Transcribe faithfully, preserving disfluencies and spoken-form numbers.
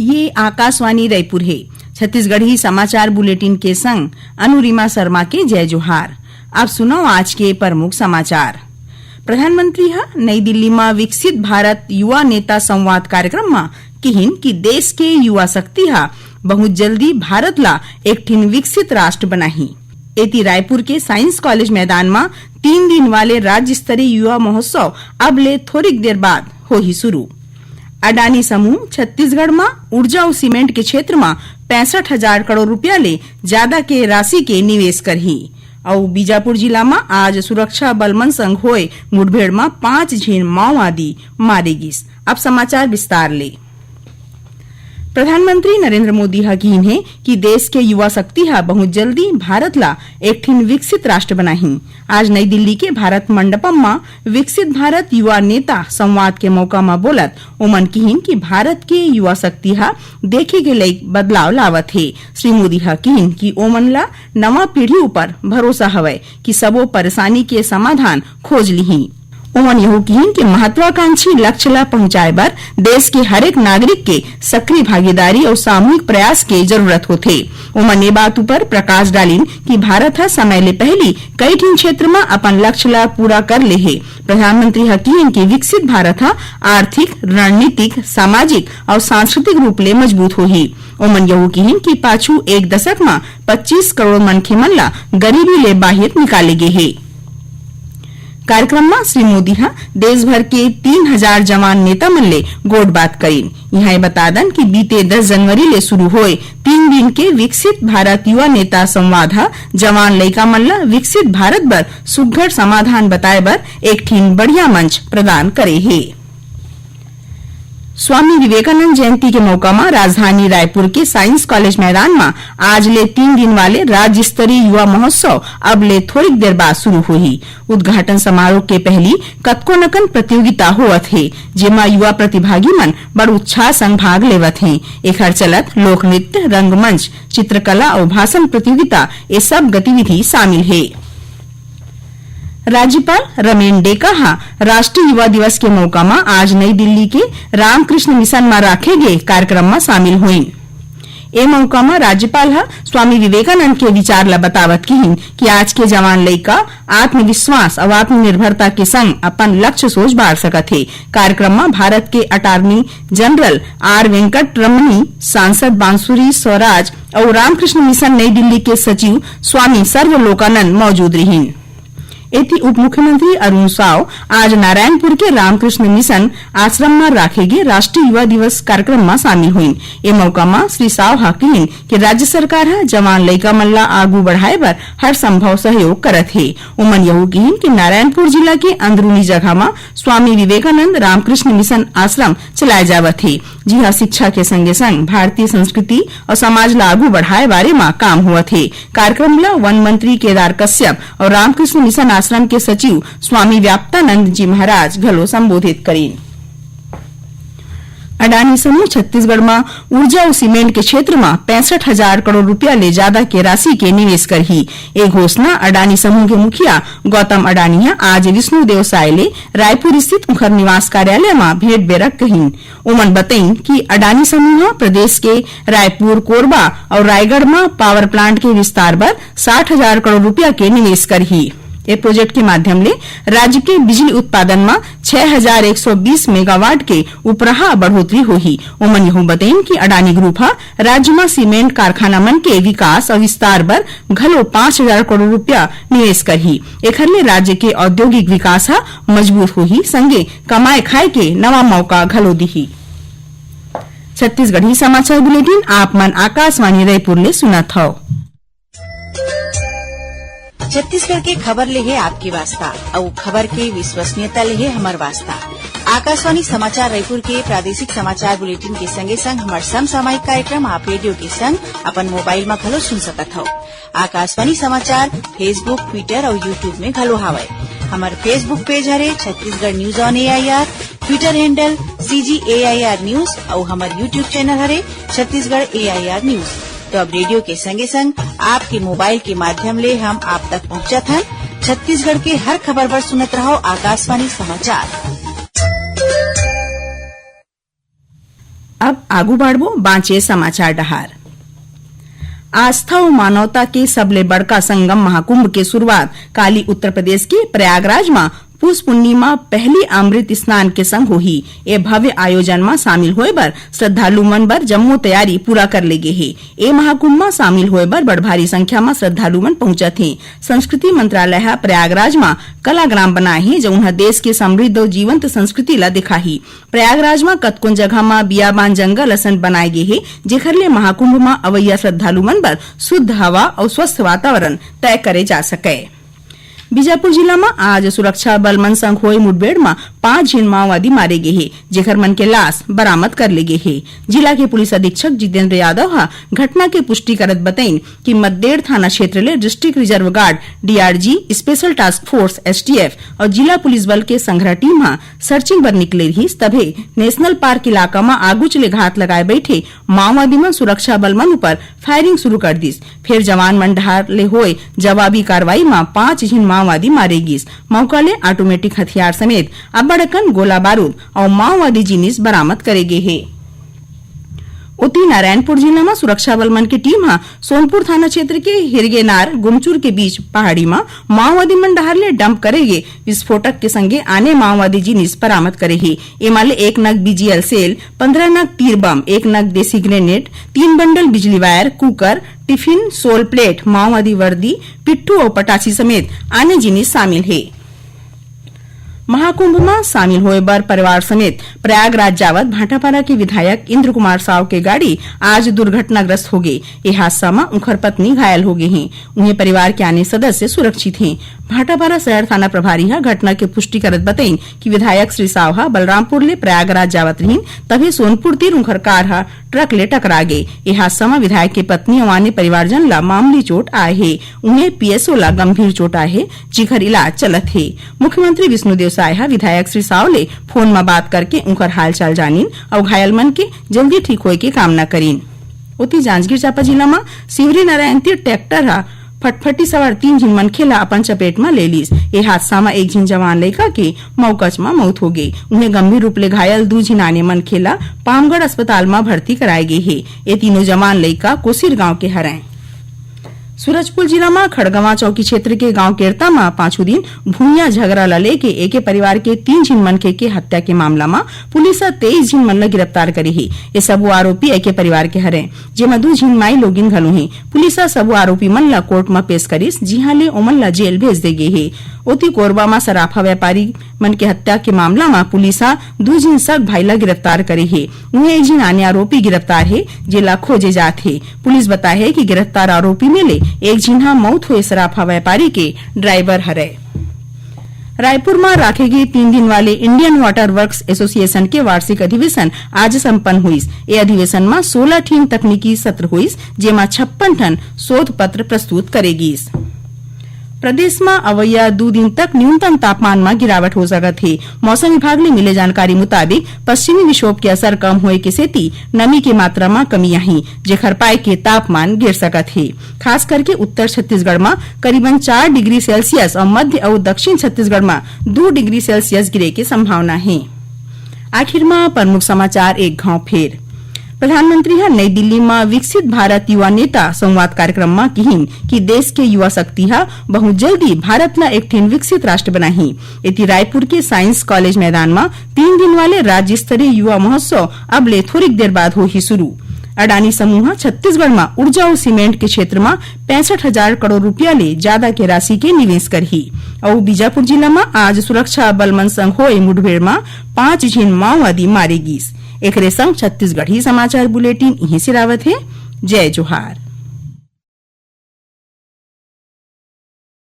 ये आकाशवाणी रायपुर हे। छत्तीसगढ़ी समाचार बुलेटिन के संग अनुरिमा शर्मा के जय जोहार। अब सुनव आज के प्रमुख समाचार। प्रधानमंत्री ह नई दिल्ली म विकसित भारत युवा नेता संवाद कार्यक्रम म किहिन कि देश के युवा शक्ति ह बहुत जल्दी भारत ला एक ठिन विकसित राष्ट्र बनाही। एती रायपुर के साइंस कॉलेज मैदान म तीन दिन वाले राज्य स्तरीय युवा महोत्सव अब ले थोरिक देर बाद होही शुरू। अडानी समूह छत्तीसगढ़ म ऊर्जा अउ सीमेंट के क्षेत्र म पैंसठ हजार करोड़ रुपया ले जादा के राशि के निवेश करही। अउ बीजापुर जिला म आज सुरक्षा बल मन संग होए मुठभेड़ म पांच झिन माओवादी मारे गिस। अब समाचार विस्तार ले। प्रधानमंत्री नरेंद्र मोदी ह किहिन हे कि देश के युवा शक्ति ह बहुत जल्दी भारत ला एक ठिन विकसित राष्ट्र बनाही। आज नई दिल्ली के भारत मंडपम म विकसित भारत युवा नेता संवाद के मौका म बोलत ओमन किहिन कि भारत के युवा शक्ति ह देखे के लइक बदलाव लावत हे। श्री मोदी ह किहिन कि ओमन ला नवा पीढ़ी ऊपर भरोसा हवय कि सबो परेशानी के समाधान खोज लिही। ओमन यहू किहिन कि महत्वाकांक्षी लक्ष्य ला पहुंचाए बर देश के हरेक नागरिक के सक्रिय भागीदारी अउ सामूहिक प्रयास के जरूरत होथे। ओमन ये बात ऊपर प्रकाश डालिन कि भारत ह समय ले पहिली कई ठिन क्षेत्र म अपन लक्ष्य ला पूरा कर ले हे। प्रधानमंत्री ह किहिन कि विकसित भारत ह आर्थिक, रणनीतिक, सामाजिक अउ सांस्कृतिक रूप ले मजबूत होही। ओमन यहू किहिन कि पाछू एक दशक म पच्चीस करोड़ मनखे मन ला गरीबी ले बाहिर निकाले गे हे। कार्यक्रम म श्री मोदी ह देश भर के तीन हजार जवान नेता मन ले गोठ बात करिन। इहां ये बता दन कि बीते दस जनवरी ले शुरू होए तीन दिन के विकसित भारत युवा नेता संवाद ह जवान लइका मन ला विकसित भारत बर सुघ्घर समाधान बताए बर एक ठिन बढ़िया मंच प्रदान करे हे। स्वामी विवेकानंद जयंती के मौका म राजधानी रायपुर के साइंस कॉलेज मैदान म आज ले तीन दिन वाले राज्य स्तरीय युवा महोत्सव अब ले थोरिक देर बाद शुरू होही। उद्घाटन समारोह के पहिली कतको नकन प्रतियोगिता होवत हे, जेमा युवा प्रतिभागी मन बड़ उत्साह संग भाग लेवत हें। एखर चलत लोक नृत्य, रंगमंच, चित्रकला अउ भाषण प्रतियोगिता, ये सब गतिविधि शामिल हे। राज्यपाल रमेन डेका ह राष्ट्रीय युवा दिवस के मौका म आज नई दिल्ली के रामकृष्ण मिशन म राखे गे कार्यक्रम म शामिल होइन। ए मौका म राज्यपाल ह स्वामी विवेकानंद के विचार ल बतावत किहिन कि आज के जवान लइका आत्मविश्वास अउ आत्मनिर्भरता के संग अपन लक्ष्य सोच बाढ़ सकत हे। कार्यक्रम म भारत के अटार्नी जनरल आर वेंकट रमनी, सांसद बांसुरी स्वराज अउ रामकृष्ण मिशन नई दिल्ली के सचिव स्वामी सर्वलोकानंद मौजूद रिहिन। एती उप मुख्यमंत्री अरुण साव आज नारायणपुर के रामकृष्ण मिशन आश्रम म राखे गे राष्ट्रीय युवा दिवस कार्यक्रम म शामिल होइन। ए मौका म श्री साव ह किहिन कि राज्य सरकार ह जवान लइका मन ला आगू बढ़ाए बर हर संभव सहयोग करत हे। उमन यहू किहिन कि नारायणपुर जिला के अंदरूनी जगह म स्वामी विवेकानंद रामकृष्ण मिशन आश्रम चलाए जावत हे, जिहां शिक्षा के संगे संग भारतीय संस्कृति अउ समाज ला आगू बढ़ाए बारे म काम होवत हे। कार्यक्रम ला वन मंत्री केदार कश्यप अउ रामकृष्ण मिशन आश्रम के सचिव स्वामी व्याप्तानंद जी महाराज घलो संबोधित करिन। अडानी समूह छत्तीसगढ़ म ऊर्जा अउ सीमेंट के क्षेत्र म पैंसठ हजार करोड़ रुपया ले जादा के राशि के निवेश करही। ए घोषणा अडानी समूह के मुखिया गौतम अडानी ह आज विष्णु देव साय ले रायपुर स्थित उंखर निवास कार्यालय म भेंट बेरा कहिन। उमन बतइन कि अडानी समूह ह प्रदेश के रायपुर, कोरबा अउ रायगढ़ म पावर प्लांट के विस्तार बर साठ हजार करोड़ रुपया के निवेश करही। ए प्रोजेक्ट के माध्यम ले राज्य के बिजली उत्पादन म छह हजार एक सौ बीस मेगावाट के उपराहा बढ़ोतरी होही। ओमन यहू बतइन कि अडानी ग्रुप ह राज्य म सीमेंट कारखाना मन के विकास अउ विस्तार बर घलो पांच हजार करोड़ रुपया निवेश करही। एखर ले राज्य के औद्योगिक विकास ह मजबूत होही, संगे कमाए खाए के नवा मौका घलो दिही। छत्तीसगढ़ी समाचार बुलेटिन आप मन आकाशवाणी रायपुर ले सुनत हव। छत्तीसगढ़ के खबर ले हे आपके वास्ता, अउ खबर के विश्वसनीयता ले हे हमर वास्ता। आकाशवाणी समाचार रायपुर के प्रादेशिक समाचार बुलेटिन के संगे संग हमर समसामयिक कार्यक्रम आप रेडियो के संग अपन मोबाइल म घलो सुन सकत हव। आकाशवाणी समाचार Facebook, Twitter अउ YouTube में घलो हावय। हमर Facebook पेज हरे Chhattisgarh news on AIR, Twitter handle CG AIR news अउ हमर YouTube चैनल हरे छत्तीसगढ़ एआईआर न्यूज। तो अब रेडियो के संगे संग आपके मोबाइल के माध्यम ले हम आप तक पहुंचत हन। छत्तीसगढ़ के हर खबर बर सुनत रहव आकाशवाणी समाचार। अब आगू बढ़बो बांचे समाचार डहार। आस्था अउ मानवता के सबले बड़का संगम महाकुंभ के शुरुआत काली उत्तर प्रदेश के प्रयागराज म पुस पुन्नी म पहली अमृत स्नान के संग होही। ए भव्य आयोजन म शामिल होए बर श्रद्धालु मन बर जम्मो तैयारी पूरा कर ले गे हे। ए महाकुंभ म शामिल होए बर बड़ भारी संख्या म श्रद्धालु मन पहुंचत हे। संस्कृति मंत्रालय ह प्रयागराज म कलाग्राम बनाए हे, जउन ह देश के समृद्ध अउ जीवंत संस्कृति ल दिखाही। प्रयागराज म कतकोन जगह म बियाबान जंगल असन बनाए गे हे, जेखर ले महाकुंभ म अवइया श्रद्धालु मन बर शुद्ध हवा अउ स्वस्थ वातावरण तय करे जा सकय। बीजापुर जिला म आज सुरक्षा बल मन संग होए मुठभेड़ म पांच झिन माओवादी मारे गे हे, जेखर मन के लाश बरामद कर ले गे हे। जिला के पुलिस अधीक्षक जितेंद्र यादव ह घटना के पुष्टि करत बतइन कि मद्देड़ थाना क्षेत्र ले district reserve guard, DRG, special task force, STF, अउ जिला पुलिस बल के संघरा टीम ह सर्चिंग बर निकले रिहिस, तभे नेशनल पार्क इलाका म आगूच ले घात लगाए बइठे माओवादी मन सुरक्षा बल मन ऊपर फायरिंग शुरू कर दिस। फेर जवान मन डहार ले होए जवाबी कार्रवाई म पांच झिन माओवादी मारे गिस। मौका ले ऑटोमेटिक हथियार समेत अब्बड़ अकन गोला बारूद अउ माओवादी जिनिस बरामद करे गे हे। ओती नारायणपुर जिला म सुरक्षा बल मन के टीम ह सोनपुर थाना क्षेत्र के हिरगेनार गुमचुर के बीच पहाड़ी म माओवादी मन डहार ले डंप करे गे विस्फोटक के संगे आने माओवादी जिनिस बरामद करे हे। एमा ले एक नग बीजीएल सेल, पंद्रह नग तीर बम, एक नग देसी ग्रेनेड, तीन बंडल बिजली वायर, कुकर, टिफिन, सोल प्लेट, माओवादी वर्दी, पिट्ठू अउ पटासी समेत आने जिनिस शामिल हे। महाकुंभ म शामिल होए बर परिवार समेत प्रयागराज जावत भाटापारा के विधायक इंद्र कुमार साव के गाड़ी आज दुर्घटनाग्रस्त होगे। ए हादसा म उंखर पत्नी घायल होगे हे। उहें, परिवार के आने सदस्य सुरक्षित हे। भाटापारा शहर थाना प्रभारी ह घटना के पुष्टि करत बतइन कि विधायक श्री साव ह बलरामपुर ले प्रयागराज जावत रहिन, तभे सोनपुर तीर उंखर कार ह ट्रक ले टकरा गे। ए हादसा म विधायक के पत्नी अउ आने परिवारजन ला मामूली चोट आए हे। उहें, पीएसओ ला गंभीर चोट आए हे, जिखर इलाज चलत हे। मुख्यमंत्री विष्णुदेव साय ह विधायक श्री साव ले फोन म बात करके उंखर हालचाल जानिन अउ घायल मन के जल्दी ठीक होए के कामना करिन। ओती, जांजगीर चांपा जिला म शिवरीनारायण तीर ट्रैक्टर ह फटफटी सवार तीन झिन मनखे ला अपन चपेट म ले लीस। ए हादसा म एक झिन जवान लइका के मौकच म मौत होगे। उहें, गंभीर रूप ले घायल दू झिन आने मनखे ला पामगढ़ अस्पताल म भर्ती कराए गे हे। ए तीनों जवान लइका कोसीर गांव के हरय। सूरजपुर जिला म खड़गवां चौकी क्षेत्र के गांव केरता म पाछू दिन भुइयां झगरा ल लेके एके परिवार के तीन झिन मनखे के हत्या के मामला म पुलिस ह तेईस झिन मन ल गिरफ्तार करे हे। ए सबो आरोपी एके परिवार के हरय, जेमा दू झिन माई लोगिन घलो हे। पुलिस ह सबो आरोपी मन ल कोर्ट म पेश करिस, जिहां ले ओमन ल जेल भेज दे गे हे। ओती, कोरबा म सराफा व्यापारी मन के हत्या के मामला म पुलिस ह दू झिन सग भाई ल गिरफ्तार करे हे। उहें, एक झिन आने आरोपी गिरफ्तार हे, जेला खोजे जात हे। पुलिस बताए हे कि गिरफ्तार आरोपी में ले एक झिन ह मौत होए सराफा व्यापारी के ड्राइवर हरय। रायपुर म राखे गे तीन दिन वाले इंडियन वाटर वर्क्स एसोसिएशन के वार्षिक अधिवेशन आज संपन्न होइस। ए अधिवेशन म सोलह ठिन तकनीकी सत्र होइस, जेमा छप्पन ठन शोध पत्र प्रस्तुत करे गिस। प्रदेश म अवइया दू दिन तक न्यूनतम तापमान म गिरावट हो सकत हे। मौसम विभाग ले मिले जानकारी मुताबिक, पश्चिमी विक्षोभ के असर कम होए के सेती नमी के मात्रा म कमी आही, जेखर पाय के तापमान गिर सकत हे। खास करके उत्तर छत्तीसगढ़ म करीबन चार डिग्री सेल्सियस अउ मध्य अउ दक्षिण छत्तीसगढ़ म दू डिग्री सेल्सियस गिरे के संभावना हे। आखिर म प्रमुख समाचार एक घाव फेर। प्रधानमंत्री ह नई दिल्ली म विकसित भारत युवा नेता संवाद कार्यक्रम म किहिन कि देश के युवा शक्ति ह बहुत जल्दी भारत ल एक ठिन विकसित राष्ट्र बनाही। एती, रायपुर के साइंस कॉलेज मैदान म तीन दिन वाले राज्य स्तरीय युवा महोत्सव अब ले थोरिक देर बाद होही शुरू। अडानी समूह ह छत्तीसगढ़ म ऊर्जा अउ सीमेंट के क्षेत्र म पैंसठ हजार करोड़ रुपया ले जादा के राशि के निवेश करही। अउ बीजापुर जिला म आज सुरक्षा बल मन संग होए मुठभेड़ म पांच झिन माओवादी मारे गिस। एकरे संग छत्तीसगढ़ी समाचार बुलेटिन इहें सिरावत हे। जय जोहार।